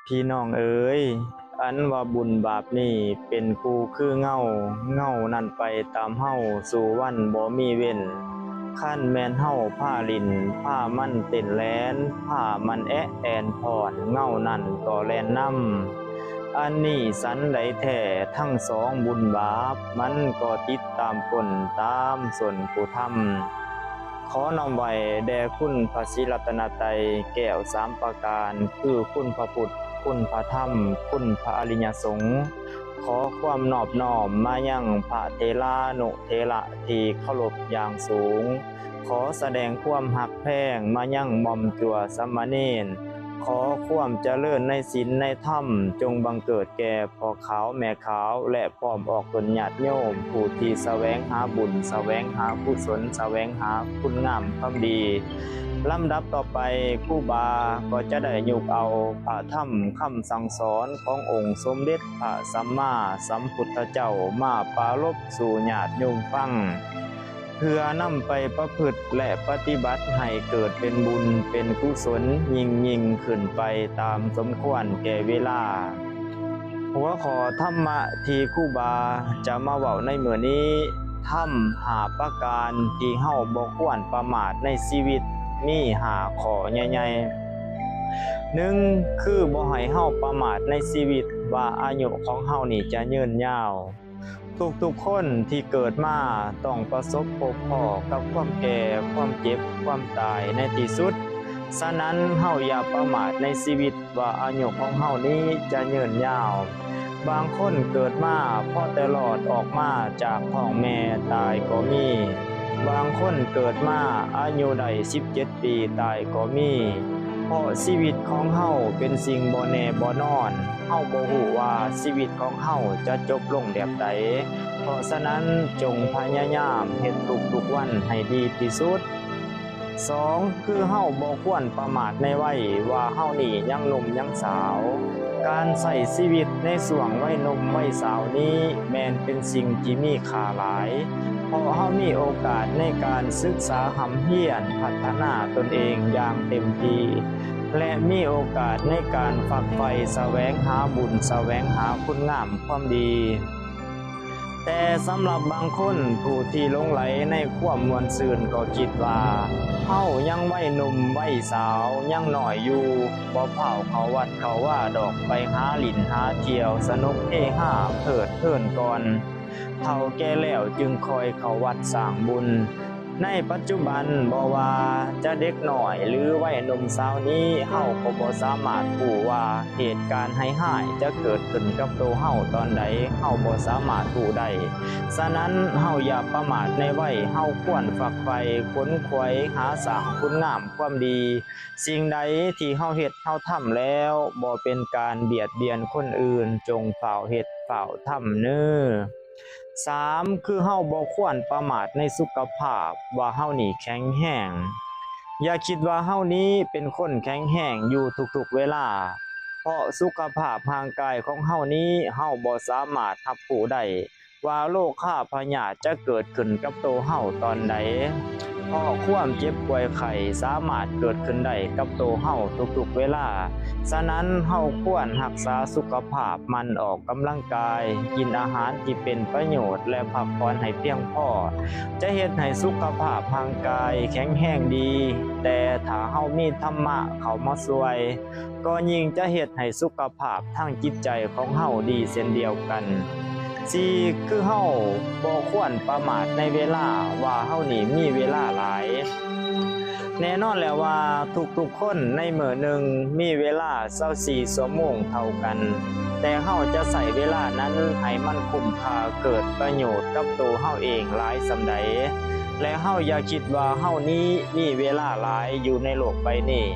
ພີ່ນ້ອງເອີຍ, ອັນວ່າບຸນບາບນີ້ເປັນຄູ່ຄືເງົາ, ເງົານັ້ນໄປຕາມເຮົາສູ່ວັນບໍ່ມີເວັ້ນ. ຄັນແມ່ນເຮົາພາຫຼິ້ນ, ພາມັນເຕັ້ນແລ່ນ, ພາມັນແອະແອ່ນຟ້ອນ, ເງົານັ້ນກໍແລ່ນນຳ. ອັນນີ້ສັນໃດແທ້, ທັງສອງບຸນບາບ, ມັນກໍຕິດຕາມກົນຕາມຊົນຜູ້ທຳ. ຂໍນ້ອມໄຫວ້ແດ່ຄຸນພະສີລັດຕະນະໄຕແກ້ວສາມປະການ, ຄືຄຸນພະພຸດ, ຄຸນພະທຳ, ຄຸນພະອະລິຍະສົງ. ຂໍຄວາມນອບນ້ອມມາຍັງພະເຖລານຸເຖລະທີ່ເຄົາລົບຢ່າງສູງ. ຂໍສະແດງຄວາມຮັກແພງມາຍັງໝ່ອມຈົວສາມະເນນ. ຂໍຄວາມຈະເລີນໃນສິນໃນທຳ ຈົ່ງບັງເກີດແກ່ພໍ່ຂາວແມ່ຂາວ ແລະ ພ້ອມອອກຕົນຍາດໂຍມ ຜູ້ທີ່ສະແຫວງຫາບຸນ, ສະແຫວງຫາກຸສົນ, ສະແຫວງຫາຄຸນງາມຄວາມດີ. ລຳດັບຕໍ່ໄປ, ຄູບາກໍຈະໄດ້ຍົກເອົາພະທຳຄຳສັ່ງສອນຂອງອົງສົມເດັດພະສຳມາສຳພຸດທະເຈົ້າມາປາລົບສູ່ຍາດໂຍມຟັງ, ເພື່ອນຳໄປປະພຶດ ແລະ ປະຕິບັດໃຫ້ເກີດເປັນບຸນເປັນກຸສົນຍິ່ງໆຂຶ້ນໄປຕາມສົມຄວນແກ່ເວລາ. ຫົວຂໍ້ທຳມະທີ່ຄູບາຈະມາເວົ້າໃນມື້ນີ້, ທຳຫ້າປະການທີ່ເຮົາບໍ່ຄວນປະໝາດໃນຊີວິດ, ມີຫ້າຂໍ້ໃຫຍ່ໆ. ໜຶ່ງ ຄືບໍ່ໃຫ້ເຮົາປະໝາດໃນຊີວິດວ່າອາຍຸຂອງເຮົານີ້ຈະຍືນຍາວ. ທຸກໆຄົນທີ່ເກີດມາຕ້ອງປະສົບພົບພໍ້ກັບຄວາມແກ່, ຄວາມເຈັບ, ຄວາມຕາຍໃນທີ່ສຸດ. ສະນັ້ນ, ເຮົາຢ່າປະໝາດໃນຊີວິດວ່າອາຍຸຂອງເຮົານີ້ຈະຍືນຍາວ. ບາງຄົນເກີດມາພໍແຕ່ລອດອອກມາຈາກທ້ອງແມ່ຕາຍກໍມີ. ບາງຄົນເກີດມາອາຍຸໄດ້ສິບເຈັດປີຕາຍກໍມີ. ເພາະຊີວິດຂອງເຮົາເປັນສິ່ງບໍ່ແນ່ບໍ່ນອນ, ເຮົາບໍ່ຮູ້ວ່າຊີວິດຂອງເຮົາຈະຈົບລົງແບບໃດ. ເພາະສະນັ້ນ, ຈົ່ງພະຍາຍາມເຮັດທຸກໆວັນໃຫ້ດີທີ່ສຸດ. ສອງ ຄືເຮົາບໍ່ຄວນປະໝາດໃນໄວວ່າເຮົານີ້ຍັງໜຸ່ມຍັງສາວ. ການໃຊ້ຊີວິດໃນຊ່ວງໄວໜຸ່ມໄວສາວນີ້ແມ່ນເປັນສິ່ງທີ່ມີຄ່າຫຼາຍ, ເພາະເຮົາມີໂອກາດໃນການສຶກສາຮ່ຳຮຽນ, ພັດທະນາຕົນເອງຢ່າງເຕັມທີ່ ແລະ ມີໂອກາດໃນການຝັກໃຝ່ສະແຫວງຫາບຸນ, ສະແຫວງຫາຄຸນງາມຄວາມດີ. ແຕ່ສຳລັບບາງຄົນ, ຜູ້ທີ່ຫຼົງໄຫຼໃນຄວາມມ່ວນຊື່ນກໍຄິດວ່າ ເຮົາຍັງໄວໜຸ່ມໄວສາວ, ຍັງນ້ອຍຢູ່, ບໍ່ພ້າວເຂົ້າວັດເຂົ້າວາດອກ, ໄປຫາຫຼິ້ນຫາທ່ຽວ, ສະໜຸກເຮຮາເພີດເພີນກ່ອນ. ເຖົ້າແກ່ແລ້ວຈຶ່ງຄ່ອຍເຂົ້າວັດສ້າງບຸນ. ໃນປັດຈຸບັນ, ບໍ່ວ່າຈະເດັກນ້ອຍ ຫຼື ໄວໜຸ່ມສາວນີ້, ເຮົາກໍບໍ່ສາມາດຮູ້ວ່າເຫດການຮ້າຍໆຈະເກີດຂຶ້ນກັບໂຕເຮົາຕອນໃດ, ເຮົາບໍ່ສາມາດຮູ້ໄດ້. ສະນັ້ນ, ເຮົາຢ່າປະໝາດໃນໄວ, ເຮົາຄວນຝັກໃຝ່, ຂົນຂວາຍ, ຫາສ້າງຄຸນງາມຄວາມດີ. ສິ່ງໃດທີ່ເຮົາເຮັດເຮົາທຳແລ້ວ ບໍ່ເປັນການບຽດບຽນຄົນອື່ນ, ຈົ່ງຟ້າວເຮັດຟ້າວທຳເນີ. ສາມ ຄືເຮົາບໍ່ຄວນປະໝາດໃນສຸຂະພາບວ່າເຮົານີ້ແຂງແຮງ. ຢ່າຄິດວ່າເຮົານີ້ເປັນຄົນແຂງແຮງຢູ່ທຸກໆເວລາ, ເພາະສຸຂະພາບຮ່າງກາຍຂອງເຮົານີ້ ເຮົາບໍ່ສາມາດຮັບຮູ້ໄດ້ວ່າໂລຄາພະຍາດຈະເກີດຂຶ້ນກັບໂຕເຮົາຕອນໃດ, ເພາະຄວາມເຈັບປ່ວຍໄຂ້ສາມາດເກີດຂຶ້ນໄດ້ກັບໂຕເຮົາທຸກໆເວລາ. ສະນັ້ນ, ເຮົາຄວນຮັກສາສຸຂະພາບ, ໝັ່ນອອກ ກຳລັງກາຍ, ກິນອາຫານທີ່ເປັນປະໂຫຍດ ແລະ ພັກຜ່ອນໃຫ້ພຽງພໍ ຈະເຮັດໃຫ້ສຸຂະພາບຮ່າງກາຍແຂງແຮງດີ. ແຕ່ຖ້າເຮົາມີທຳມະເຂົ້າມາຊ່ວຍ, ກໍຍິ່ງຈະເຮັດໃຫ້ສຸຂະພາບທາງຈິດໃຈຂອງເຮົາດີເຊັ່ນດຽວກັນ. ສີ່ ຄືເຮົາບໍ່ຄວນປະໝາດໃນເວລາ, ວ່າເຮົານີ້ມີເວລາຫຼາຍ. ແນ່ນອນແລ້ວວ່າທຸກໆຄົນໃນມື້ໜຶ່ງມີເວລາຊາວສີ່ຊົ່ວໂມງເທົ່າກັນ, ແຕ່ເຮົາຈະໃຊ້ເວລານັ້ນໃຫ້ມັນຄຸ້ມຄ່າເກີດປະໂຫຍດກັບໂຕເຮົາເອງຫຼາຍສ່ຳໃດ. ແລະ ເຮົາຢ່າຄິດວ່າເຮົານີ້ມີເວລາຫຼາຍຢູ່ໃນໂລກໃບນີ້,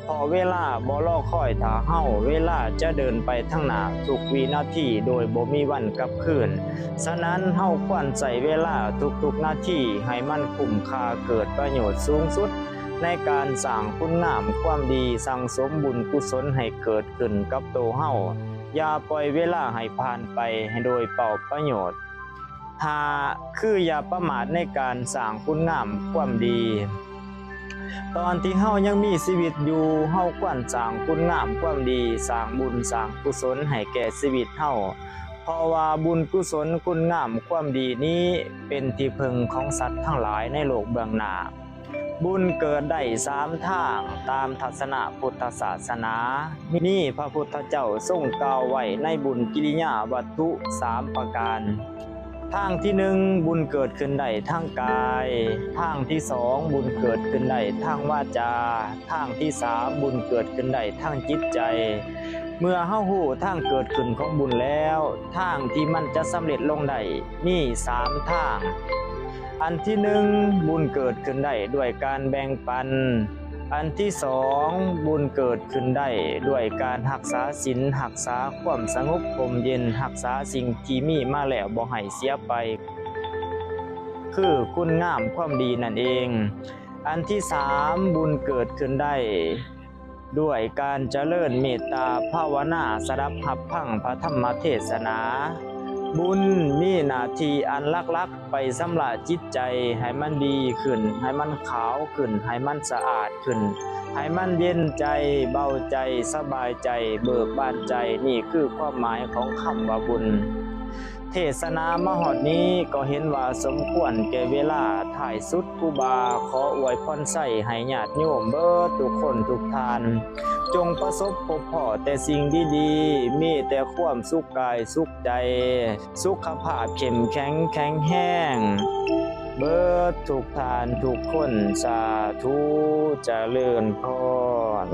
ເພາະເວລາບໍ່ລໍຄອຍຖ້າເຮົາ, ເວລາຈະເດີນໄປທາງໜ້າທຸກວິນາທີໂດຍບໍ່ມີວັນກັບຄືນ. ສະນັ້ນ, ເຮົາຄວນໃຊ້ເວລາທຸກໆນາທີໃຫ້ມັນຄຸ້ມຄ່າເກີດປະໂຫຍດສູງສຸດ ໃນການສ້າງຄຸນງາມຄວາມດີ, ສັ່ງສົມບຸນກຸສົນໃຫ້ເກີດຂຶ້ນກັບໂຕເຮົາ. ຢ່າປ່ອຍເວລາໃຫ້ຜ່ານໄປໂດຍເປົ່າປະໂຫຍດ. ຫ້າ ຄືຢ່າປະໝາດໃນການສ້າງຄຸນງາມຄວາມດີ. ຕອນທີ່ເຮົາຍັງມີຊີວິດຢູ່, ເຮົາຄວນສ້າງຄຸນງາມຄວາມດີ, ສ້າງບຸນສ້າງກຸສົນໃຫ້ແກ່ຊີວິດເຮົາ, ເພາະວ່າບຸນກຸສົນຄຸນງາມຄວາມດີນີ້ ເປັນທີ່ເພິ່ງຂອງສັດທັງຫຼາຍໃນໂລກເບື້ອງໜ້າ. ບຸນເກີດໄດ້ສາມທາງ, ຕາມທັດສະນະພຸດທະສາສະໜາ, ມີພະພຸດທະເຈົ້າຊົງກ່າວໄວ້ໃນບຸນກິລິຍາວັດຖຸສາມປະການ. ທາງທີໜຶ່ງ, ບຸນເກີດຂຶ້ນໄດ້ທາງກາຍ. ທາງທີສອງ, ບຸນເກີດຂຶ້ນໄດ້ທາງວາຈາ. ທາງທີສາມ, ບຸນເກີດຂຶ້ນໄດ້ທາງຈິດໃຈ. ເມື່ອເຮົາຮູ້ທາງເກີດຂຶ້ນຂອງບຸນແລ້ວ, ທາງທີ່ມັນຈະສຳເລັດລົງໄດ້ມີສາມທາງ. ອັນທີໜຶ່ງ, ບຸນເກີດຂຶ້ນໄດ້ດ້ວຍການແບ່ງປັນ. ອັນທີສອງ, ບຸນເກີດຂຶ້ນໄດ້ດ້ວຍການຮັກສາສິນ, ຮັກສາຄວາມສະຫງົບຮົ່ມເຢັນ, ຮັກສາສິ່ງທີ່ມີມາແລ້ວບໍ່ໃຫ້ເສຍໄປ, ຄືຄຸນງາມຄວາມດີນັ້ນເອງ. ອັນທີສາມ, ບຸນເກີດຂຶ້ນໄດ້ດ້ວຍການຈະເລີນເມດຕາພາວະນາ, ສະດັບຮັບຟັງພະທຳມະເທດສະໜາ. ບຸນມີໜ້າທີ່ອັນຫຼັກໆ ໄປຊຳລະຈິດໃຈໃຫ້ມັນດີຂຶ້ນ, ໃຫ້ມັນຂາວຂຶ້ນ, ໃຫ້ມັນສະອາດຂຶ້ນ, ໃຫ້ມັນເຢັນໃຈ, ເບົາໃຈ, ສະບາຍໃຈ, ເບີກບານໃຈ, ນີ້ຄືຄວາມໝາຍຂອງຄຳວ່າບຸນ. ເທດສະໜາມາຮອດນີ້ກໍເຫັນວ່າສົມຄວນແກ່ເວລາ, ທ້າຍສຸດຄູບາຂໍອວຍພອນໄຊໃຫ້ຍາດໂຍມເບີດທຸກຄົນທຸກທ່ານ ຈົ່ງປະສົບພົບພໍ້ແຕ່ສິ່ງດີໆ, ມີແຕ່ຄວາມສຸກກາຍສຸກໃຈ, ສຸຂະພາບເຂັ້ມແຂງແຂງແຮງເບີດທຸກທ່ານທຸກຄົນ. ສາທຸ ຈະເລີນພອນ.